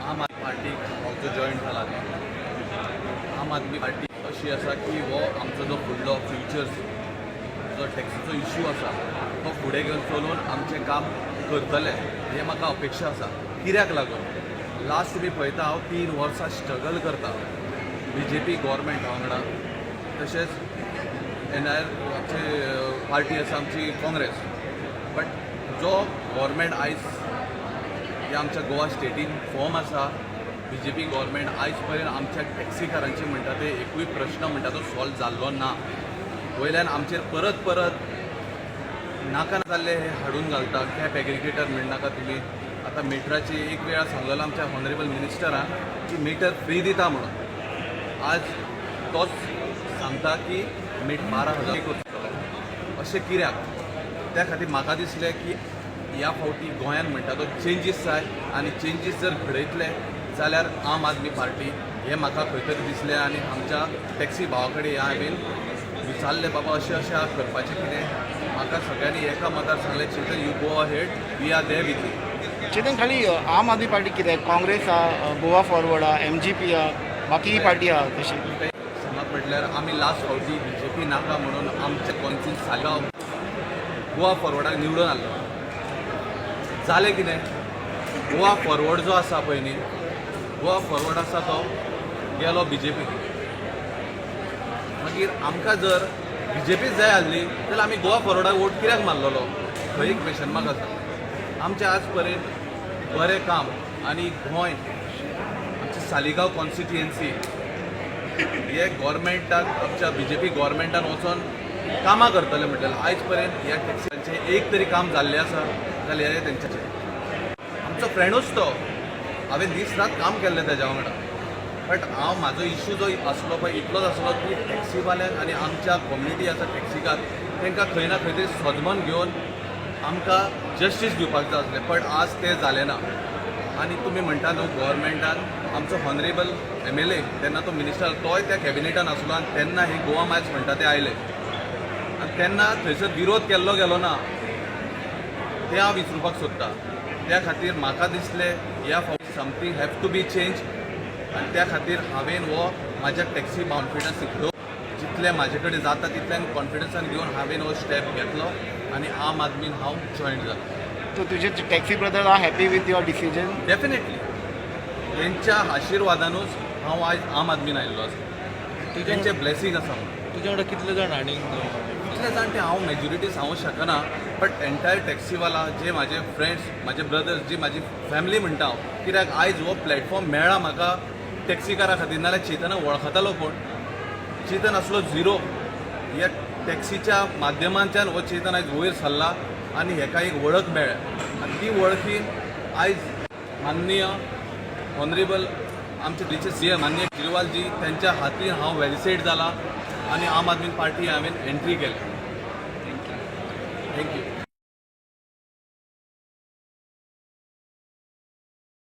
आम आदमी पार्टीक हांव जो जॉयन जाला न्ही, आम आदमी पार्टी अशी आसा की हो आमचो जो फुडलो फ्युचर जो टॅक्सीचो इश्यू आसा तो फुडें घेवन चलून आमचें काम करतले हें म्हाका अपेक्षा आसा. कित्याक लागून लास्ट तुमी पळयता, हांव 3 वर्सां स्ट्रगल करता बीजेपी गोवोरमेंटा वांगडा, तशेंच एन आर आमची पार्टी आसा आमची काँग्रेस. बट जो गोवोरमेंट आयज ह्या आमच्या गोवा स्टेटीन फॉर्म आसा, बीजेपी गव्हर्मेंट, आयज पर्यंत आमच्या टॅक्सीकारांचे म्हणटा ते एकूय प्रश्न म्हणटा तो सॉल्व जाल्लो ना. वयल्यान आमचेर परत परत नाका जाल्ले हे हाडून घालता. कॅब एग्रिगेटर म्हणनाका तुमी. आतां मिटराची एक वेळा सांगलेलो आमच्या ऑनरेबल मिनिस्टरान की मिटर फ्री दिता म्हणून. आज तोच सांगता की मीट 12,000 करतलो. अशें कित्याक? त्या खातीर म्हाका दिसलें की ह्या फावटी गोंयान म्हणटा तो चेंजीस जाय आनी चेंजीस जर घडयतले जाल्यार आम आदमी पार्टी हें म्हाका खंय तरी दिसलें. आनी आमच्या टॅक्सी भावा कडेन हांवें विचारलें, बाबा, अशें अशें आहा, करपाचें कितें? म्हाका सगळ्यांनी एका मतार सांगलें, "Chetan, you go ahead, we are there with you." Chetan, खाली आम आदमी पार्टी कित्याक? काँग्रेस आहा, गोवा फॉरवर्ड आहा, एमजीपी आहा, बाकी पार्टी आहा तशी. सांगप म्हटल्यार आमी लास्ट फावटी बीजेपी नाका म्हणून आमच्या कॉन्स्टिट्युन्सी सालिगांव गोवा फॉरवर्डाक निवडून आसलो. जालें कितें? गोवा फॉरवर्ड जो आसा पळय न्ही, गोवा फॉरवर्ड आसा तो गेलो बीजेपी. मागीर आमकां जर बीजेपीच जाय आसली जाल्यार आमी गोवा फॉरवर्डाक वोट कित्याक मारलेलो? थंय एक क्वेशन मार्क आसा. आमचें आज पर्यंत बरें काम आनी गोंय, आमची सालिगांव कॉन्स्टिट्युएन्सी हे गोवोरमेंटाक, आमच्या बीजेपी गोवोरमेंटान वचोन कामां करतले म्हणटले, आयज पर्यंत ह्या टॅक्सीचें एक तरी काम जाल्लें आसा जाल्यार हें तेंच्याचें. आमचो फ्रेंडूच तो, हांवें दीस रात काम केल्लें तेज्या वांगडा. बट हांव म्हाजो इश्यू जो आसलो पळय, इतलोच आसलो की टॅक्सीवाल्यांक आनी आमच्या कम्युनिटी आसा टॅक्सीकार, तांकां खंय ना खंय तरी सदमन घेवन आमकां जस्टीस दिवपाक जाय आसलें. बट आज तें जालें ना. आनी तुमी म्हणटा न्हू, गोवोरमेंटान आमचो ऑनरेबल एमएलए, तेन्ना तो मिनिस्टर, तोय त्या कॅबिनेटान आसलो आनी तेन्ना हे गोवा मायल्स म्हणटा ते आयले आनी तेन्ना थंयसर विरोध केल्लो गेलो ना, तें हांव विचारुपाक सोदतां. त्या खातीर म्हाका दिसलें ह्या फावटी something have to be change. आनी त्या खातीर हांवें हो म्हाज्या टॅक्सी कॉन्फिडन्स घेवन, जितलें म्हाजे कडेन जाता तितल्यान कॉन्फिडन्सान घेवन हांवें हो स्टेप घेतलो आनी आम आदमीन हांव जॉयन जालो. सो तुजे taxi brother are happy with your decision? Definitely, तेंच्या आशिर्वादानूच हांव आयज आम आदमीन आयिल्लो आसा. तेंचें ब्लेसींग आसा म्हणून. तुज्या वांगडा कितले जाण आनीक? कितले जाण ते हांव मेजॉरिटी सांगूंक शकना, बट एंटायर टॅक्सीवाला जे म्हाजे फ्रेंड्स, म्हाजे ब्रदर्स, जी म्हाजी फॅमिली म्हणटा हांव. कित्याक आयज हो प्लॅटफॉर्म मेळ्ळा म्हाका टॅक्सीकारा खातीर, नाल्यार चेतनाक वळखतालो कोण? चेतन आसलो झिरो. ह्या टॅक्सीच्या माध्यमांतल्यान हो चेतन आयज वयर सरला आनी हेका एक वळख मेळ्ळ्या आनी ती वळखीन आयज माननीय ऑनरेबल आमचे दिल्लीचे सीएम माननीय केजरीवालजी त्यांच्या हातीन हांव वेलसेट जाला आनी आम आदमी पार्टी हांवें एंट्री केल्या. Thank you.